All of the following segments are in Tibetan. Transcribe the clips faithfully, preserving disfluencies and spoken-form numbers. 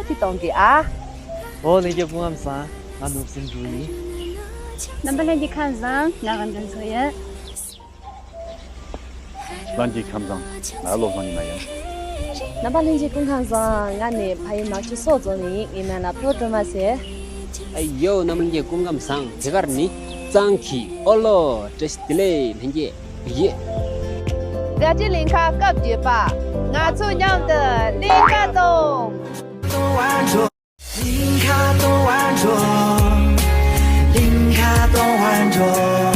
ཅི་གཏོང་གི་ཨ། ཨོ་ལྷན་རྒྱས་སྐུ་ཁམས་བཟང་། ང་ནོར་སྲིན་འབྲུག་ཡིན། རྣམ་པ་ལྷན་རྒྱས་ཁམས་བཟང་། ང་དབང་འདུན་ཚོགས་ཡིན། ལྷན་རྒྱས་ཁམས་བཟང་། ང་བློ་བཟང་ཉི་མ་ཡིན། རྣམ་པ་ལྷན་རྒྱས་སྐུ་ཁམས་བཟང་། ང་ནི་ཕ་ཡུལ་ནག་ཆུ་སོག་རྫོང་ནས་ཡིན། ངའི་མིང་ལ་ཕུར་བུ་སྒྲོལ་མ་ཟེར། ཨ་ཡོ། རྣམ་པ་ལྷན་རྒྱས་སྐུ་ཁམས་བཟང་། དེ་གར་ནི་གཙང་གི་ཨོ་ལོ། བཀྲ་ཤིས་བདེ་ལེགས་ལྷན་རྒྱས། ཡེ། རྒྱལ་སྤྱིའི་གླིང་ག་སྐབས་བརྒྱད་པ། ང་ཚོ་མཉམ་དུ་གླིང་ག་གཏོང་། གླིང་ག་གཏོང་བར་འགྲོ། གླིང་ག་གཏོང་བར་འགྲོ།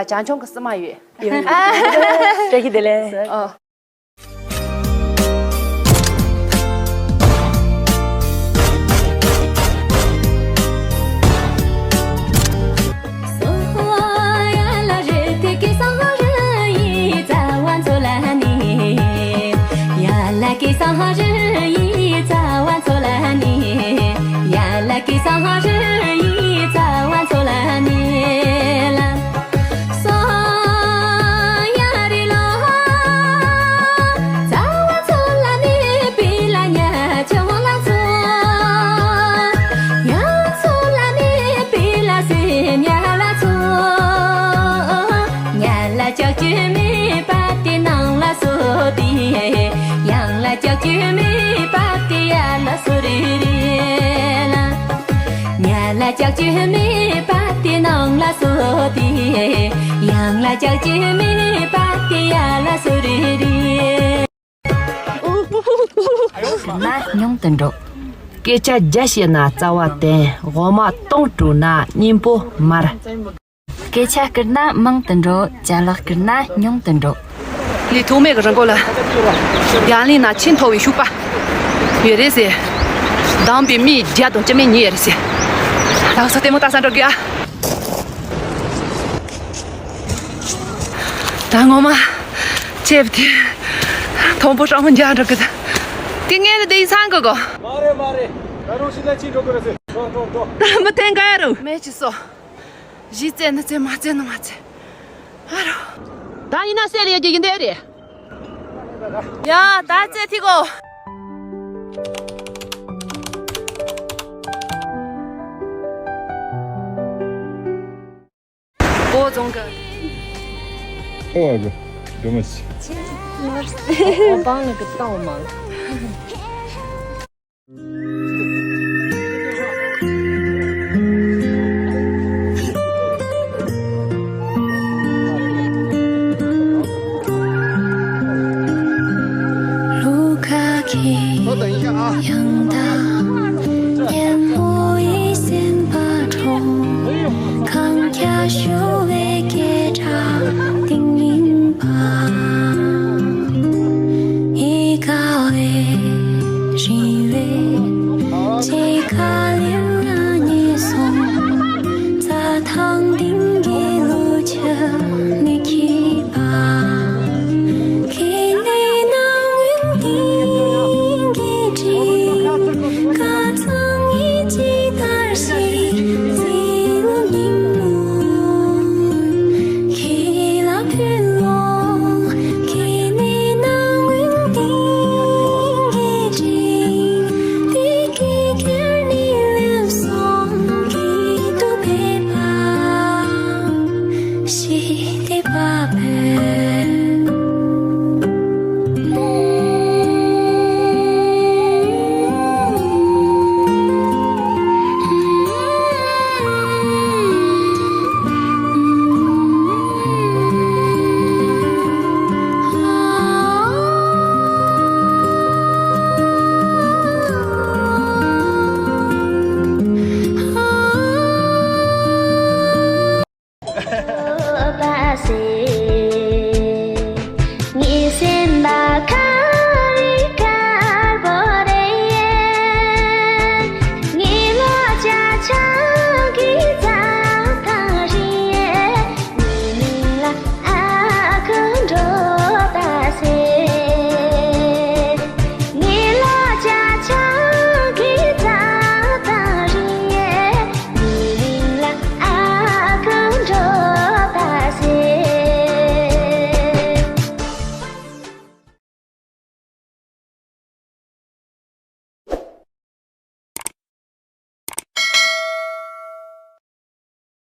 ཡ། བྱང་ཆུབ་ཀྱི་སེམས་མ་ཡོད། ཡོད། བཀྲ་ཤིས་བདེ་ལེགས། ཨོ། ན་ཉུང་དུ་འགྲོ། སྐད་ཆ་བརྒྱ་བཤད་ན་རྩ་བ་བརྟན། འོ་མ་སྟོང་བཀྲུས་ན་སྙིང་པོ་དམར། སྐད་ཆ་བསྐུར་ན་མང་དུ་འགྲོ། ཅ་ལག་བསྐུར་ན་ཉུང་དུ་འགྲོ། ལི་ཐོགས་མེད་ཀྱི་རི་མགོ་ལ། རྒྱང་གླིང་ན་ཆེས་མཐོ་བའི་ཤུག་པ་ཡོད་རེད་ཟེར། དང་པའི་མི་བརྒྱ་དང་བཅུ་མེད་གཉིས་ཡོད་རེད་ཟེར། ལགས་སོ། ལྟད་མོ་ལྟ་ས་འགྲོ་གི་ཨ། ད་ངོ་མ་ཆེབ་དེ་མཐོན་པོ་སྲང་མོ་འཇག་འགྲོ་གི། དེ་ངས་ལ་དེ་ཡིན་སང་གི་གོ། མ་རེད་མ་རེད། ད་རུང་ཤི་ན་ཅི་འགྲོ་གི་རེད་ཟེར། འགྲོ་འགྲོ་འགྲོ། ད་མི་ཐེན་ག་རུ། མེ་ཅི་སོ། གཞི་རྩེ་ནི་རྩེ་མ་རྩེ་ནི་མ་རྩེ། ཨ་རོ། ད་ཡིན་ན་སེ་ལ་ཡ་གི་ཡིན་དེ་རེད། ཡ་ད་རྩེ་ཐིག་གོ། ཨོ་རྫོང་གི། ཨོ་ཨ་གི། སྒྲོལ་མ་ཅི། ཨོ་པང་ལ་གི་ཏང་མང་།